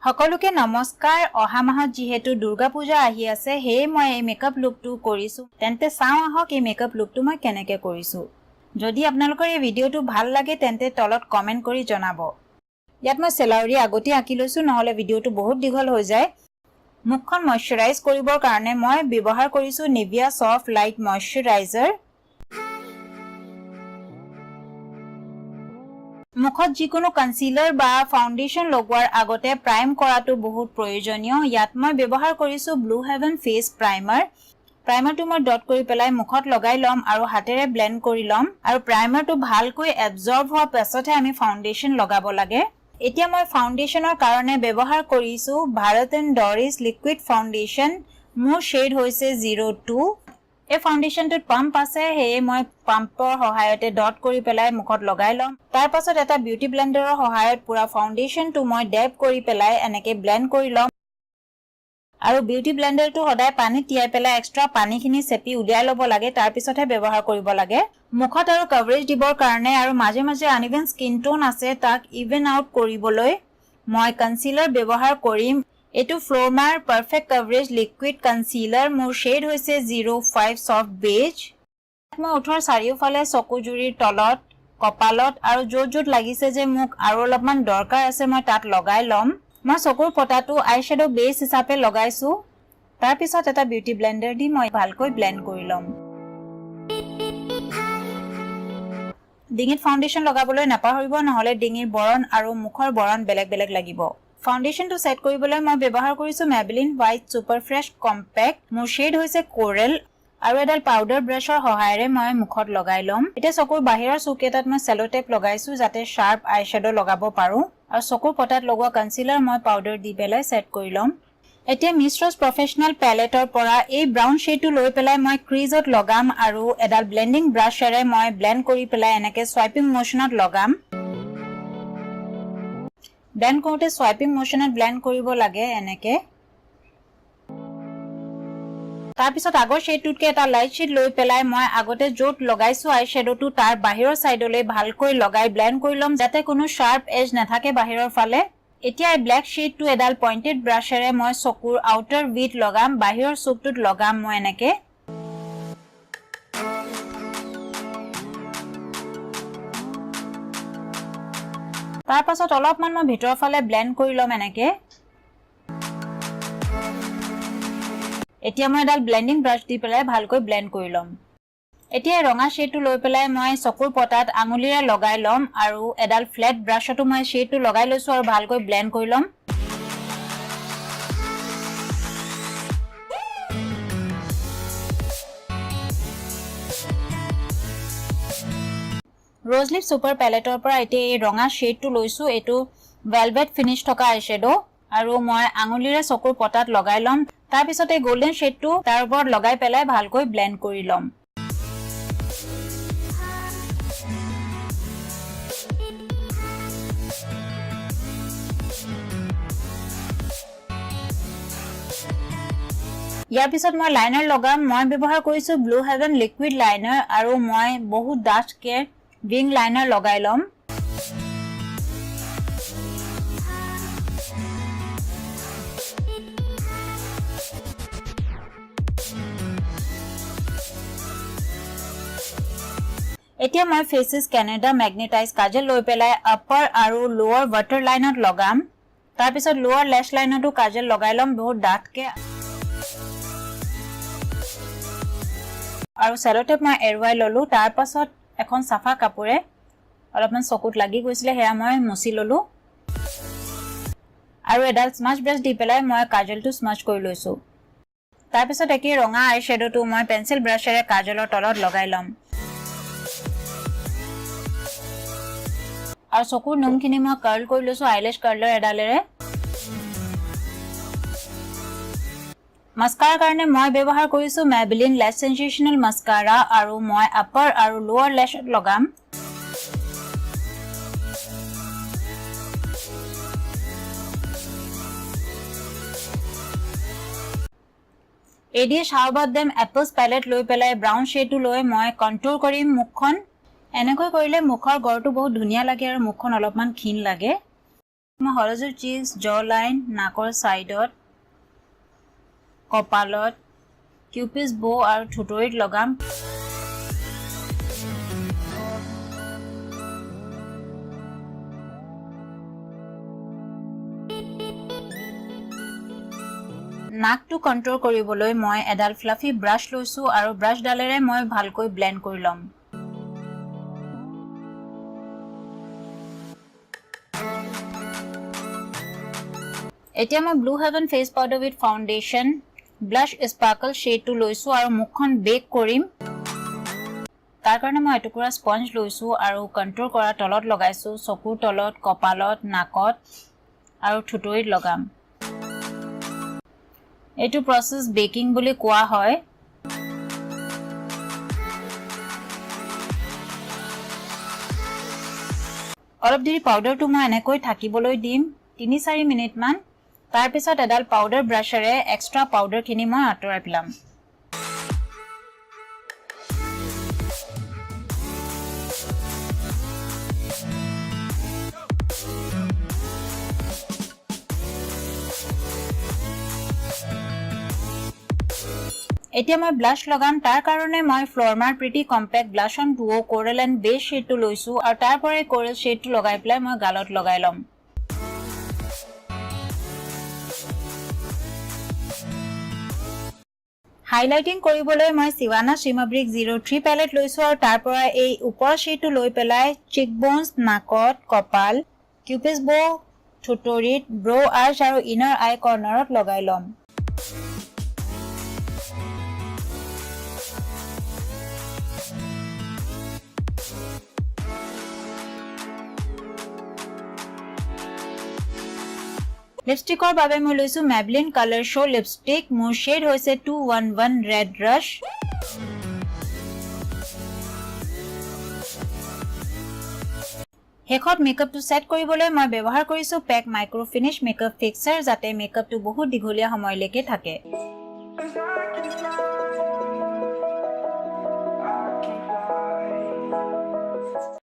সকলোকে নমস্কাৰ। অহা মাহত যিহেতু দুৰ্গা পূজা আহি আছে, সেয়ে মই এই মেকআপ লুকটো কৰিছোঁ। তেন্তে চাওঁ আহক এই মেকআপ লুকটো মই কেনেকৈ কৰিছোঁ। যদি আপোনালোকৰ এই ভিডিঅ'টো ভাল লাগে, তেন্তে তলত কমেণ্ট কৰি জনাব। ইয়াত মই চেলাউৰি আগতেই আঁকি লৈছোঁ, নহ'লে ভিডিঅ'টো বহুত দীঘল হৈ যায়। মুখখন মইশ্চাৰাইজ কৰিবৰ কাৰণে মই ব্যৱহাৰ কৰিছোঁ নিভিয়া ছফ্ট লাইট মইশ্চাৰাইজাৰ। মুখত যিকোনো কনচিলাৰ বা ফাউণ্ডেশ্যন লগোৱাৰ আগতে প্ৰাইম কৰাটো বহুত প্ৰয়োজনীয়। ইয়াত মই ব্যৱহাৰ কৰিছোঁ ব্লু হেভেন ফেচ প্ৰাইমাৰ। প্ৰাইমাৰটো মই ডট কৰি পেলাই মুখত লগাই ল'ম আৰু হাতেৰে ব্লেণ্ড কৰি ল'ম আৰু প্ৰাইমাৰটো ভালকৈ এবজৰ্ব হোৱাৰ পাছতহে আমি ফাউণ্ডেশ্যন লগাব লাগে। এতিয়া মই ফাউণ্ডেশ্যনৰ কাৰণে ব্যৱহাৰ কৰিছোঁ ভাৰত এণ্ড ডৰিছ লিকুইড ফাউণ্ডেশ্যন। মোৰ শ্বেড হৈছে 02। এই ফাউণ্ডেশ্যনটোত পাম্প আছে, সেয়ে মই পাম্পৰ সহায়তে ডট কৰি পেলাই মুখত লগাই ল'ম। তাৰ পাছত এটা বিউটি ব্লেণ্ডাৰৰ সহায়ত পুৰা ফাউণ্ডেশ্যনটো মই ডেপ কৰি পেলাই এনেকৈ ব্লেণ্ড কৰি ল'ম। আৰু বিউটি ব্লেণ্ডাৰটো সদায় পানীত তিয়াই পেলাই এক্সট্ৰা পানীখিনি চেপি উলিয়াই ল'ব লাগে, তাৰপিছতহে ব্যৱহাৰ কৰিব লাগে। মুখত আৰু কভাৰেজ দিবৰ কাৰণে আৰু মাজে মাজে আনইভেন স্কিন টোন আছে, তাক ইভেন আউট কৰিবলৈ মই কনচিলাৰ ব্যৱহাৰ কৰিম। এইটো ফ্ল'মাৰ পাৰফেক্ট কভাৰেজ লিকুইড কনচিলাৰ। মোৰ শ্বেড হৈছে 05 ছফ্ট বেজ। মই ওঠৰ চাৰিওফালে, চকুজুৰিৰ তলত, কপালত আৰু য'ত য'ত লাগিছে যে মোক আৰু অলপমান দৰকাৰ আছে, মই তাত লগাই ল'ম। মই চকুৰ পতাটো আই শ্বেড' বেছ হিচাপে লগাইছোঁ। তাৰপিছত এটা বিউটি ব্লেণ্ডাৰ দি মই ভালকৈ ব্লেণ্ড কৰি ল'ম। ডিঙিত ফাউণ্ডেশ্যন লগাবলৈ নাপাহৰিব, নহ'লে ডিঙিৰ বৰণ আৰু মুখৰ বৰণ বেলেগ বেলেগ লাগিব। ফাউণ্ডেশ্যনটো ছেট কৰিবলৈ মই ব্যৱহাৰ কৰিছোঁ Maybelline white super fresh compact. মোৰ শ্বেড হৈছে কোৰেল আৰু এডাল পাউডাৰ ব্ৰাছৰ সহায়েৰে মই মুখত লগাই ল'ম। এতিয়া চকুৰ বাহিৰৰ চুক এটাত মই চেল' টেপ লগাইছোঁ, যাতে শ্বাৰ্প আই শ্বেড' লগাব পাৰোঁ। আৰু চকুৰ পতাত লগোৱা কনচিলাৰ মই পাউডাৰ দি পেলাই ছেট কৰি ল'ম। এতিয়া মিছ ৰ'জ প্ৰফেচনেল পেলেটৰ পৰা এই ব্ৰাউন শ্বেডটো লৈ পেলাই মই ক্ৰিজত লগাম আৰু এডাল ব্লেণ্ডিং ব্ৰাছেৰে মই ব্লেণ্ড কৰি পেলাই এনেকৈ চুৱাইপিং মোশ্যনত লগাম। ব্লেণ্ড কৰোঁতে চুৱাইপিং মোশ্যনত ব্লেণ্ড কৰিব লাগে এনেকে। তাৰপিছত আগৰ শ্বেডটোতকৈ এটা লাইট শ্বেড লৈ পেলাই মই আগতে য'ত লগাইছোঁ আই শ্বেড'টো, তাৰ বাহিৰৰ ছাইডলৈ ভালকৈ লগাই ব্লেণ্ড কৰি ল'ম, যাতে কোনো শ্বাৰ্প এজ নাথাকে বাহিৰৰ ফালে। এতিয়া এই ব্লেক শ্বেডটো এডাল পইণ্টেড ব্ৰাছেৰে মই চকুৰ আউটাৰ ভিত লগাম, বাহিৰৰ চুকটোত লগাম মই এনেকে। তাৰ পাছত অলপমান মই ভিতৰৰ ফালে ব্লেণ্ড কৰি ল'ম এনেকে। এতিয়া মই এডাল ব্লেণ্ডিং ব্ৰাছ দি পেলাই ভালকৈ ব্লেণ্ড কৰি ল'ম। এতিয়া এই ৰঙা শ্বেডটো লৈ পেলাই মই চকুৰ পতাত আঙুলিৰে লগাই ল'ম আৰু এডাল ফ্লেট ব্ৰাছতো মই শ্বেডটো লগাই লৈছোঁ আৰু ভালকৈ ব্লেণ্ড কৰি ল'ম। ৰ'জ লিপ ছুপাৰ পেলেটৰ পৰা এতিয়া এই ৰঙা শ্বেডটো লৈছোঁ। এইটো ভেলভেট ফিনিছ থকা আই শ্বেড' আৰু মই আঙুলিৰে চকুৰ পতাত লগাই ল'ম। তাৰপিছত এই গল্ডেন শ্বেডটো তাৰ ওপৰত লগাই পেলাই ভালকৈ ব্লেণ্ড কৰি ল'ম। ইয়াৰ পিছত মই লাইনাৰ লগাম। মই ব্যৱহাৰ কৰিছোঁ ব্লু হেভেন লিকুইড লাইনাৰ আৰু মই বহুত ডাঠকে উইং লাইনাৰ লগাই ল'ম। এতিয়া মই ফেচেছ কেনেডা মেগনেটাইজ কাজল লৈ পেলাই আপাৰ আৰু লোৱাৰ ৱাটাৰ লাইনত লগাম। তাৰপিছত লোৱাৰ লেছ লাইনতো কাজল লগাই ল'ম বহুত ডাঠকে আৰু চেল'টেপ মই এৰুৱাই ল'লোঁ। তাৰ পাছত এখন চাফা কাপোৰে অলপমান চকুত লাগি গৈছিলে, সেয়া মই মুচি ল'লোঁ আৰু এডাল স্মাচ ব্ৰাছ দি পেলাই মই কাজলটো স্মাচ কৰি লৈছোঁ। তাৰপিছত একেই ৰঙা আই শ্বেড'টো মই পেঞ্চিল ব্ৰাছেৰে কাজলৰ তলত লগাই ল'ম আৰু চকুৰ নোমখিনি মই কাৰ্ল কৰি লৈছোঁ আইলেছ কাৰ্লাৰ এডালেৰে। মাস্কাৰাৰ কাৰণে মই ব্যৱহাৰ কৰিছোঁ মেবিলিন লেছ চেনচেশ্যনেল মাস্কাৰা আৰু মই আপাৰ আৰু লোৱাৰ লেছত লগাম। ADS how about them apples palette লৈ পেলাই ব্ৰাউন শ্বেডটো লৈ মই কণ্ট্ৰল কৰিম মুখখন। এনেকৈ কৰিলে মুখৰ গঢ়টো বহুত ধুনীয়া লাগে আৰু মুখখন অলপমান ক্ষীণ লাগে। মই হৰজৰ চিক্স, জ লাইন, নাকৰ ছাইডত, কপালত, কিউপিডছ বৌ আৰু থুঁতৰিত লগাম। নাকটো কণ্ট্ৰল কৰিবলৈ মই এডাল ফ্লাফি ব্ৰাছ লৈছোঁ আৰু ব্ৰাছডালেৰে মই ভালকৈ ব্লেণ্ড কৰি ল'ম। এতিয়া মই Blue Heaven face powder with foundation blush sparkle শ্বেডটো লৈছোঁ আৰু মুখখন বেক কৰিম। তাৰ কাৰণে মই এটুকুৰা স্পঞ্জ লৈছোঁ আৰু কণ্ট্ৰল কৰা তলত লগাইছোঁ, চকুৰ তলত, কপালত, নাকত আৰু থুঁতৰিত লগাম। এইটো প্ৰচেছ বেকিং বুলি কোৱা হয়। অলপ দেৰি পাউডাৰটো মই এনেকৈ থাকিবলৈ দিম, 3-4 মিনিটমান। তাৰপিছত এডাল পাউডাৰ ব্ৰাছেৰে এক্সট্ৰা পাউডাৰখিনি মই আঁতৰাই পেলাম। এতিয়া মই ব্লাছ লগাম। তাৰ কাৰণে মই Flormar pretty compact blush on duo coral and beige শ্বেডটো লৈছোঁ আৰু তাৰ পৰাই কোৰেল শ্বেডটো লগাই পেলাই মই গালত লগাই ল'ম। হাইলাইটিং কৰিবলৈ মই Siwana Shimmerbrick 03 palette লৈছোঁ আৰু তাৰ পৰা এই ওপৰৰ শ্বেডটো লৈ পেলাই চিক বনছ, নাকত, কপাল, কিউপিডছ বৌ, থুঁতৰিত, ব্ৰ' আৰ্চ আৰু ইনাৰ আই কৰ্নাৰত লগাই ল'ম। লিপষ্টিকৰ বাবে মই লৈছোঁ মেবলিন কালাৰ শ্ব' লিপষ্টিক। মোৰ শ্বেড হৈছে 211 ৰেড ৰাছ। শেষত মেকআপটো ছেট কৰিবলৈ মই ব্যৱহাৰ কৰিছোঁ PAC micro finish makeup fixer, যাতে মেকআপটো বহুত দীঘলীয়া সময়লৈকে থাকে। 'Cause I can fly.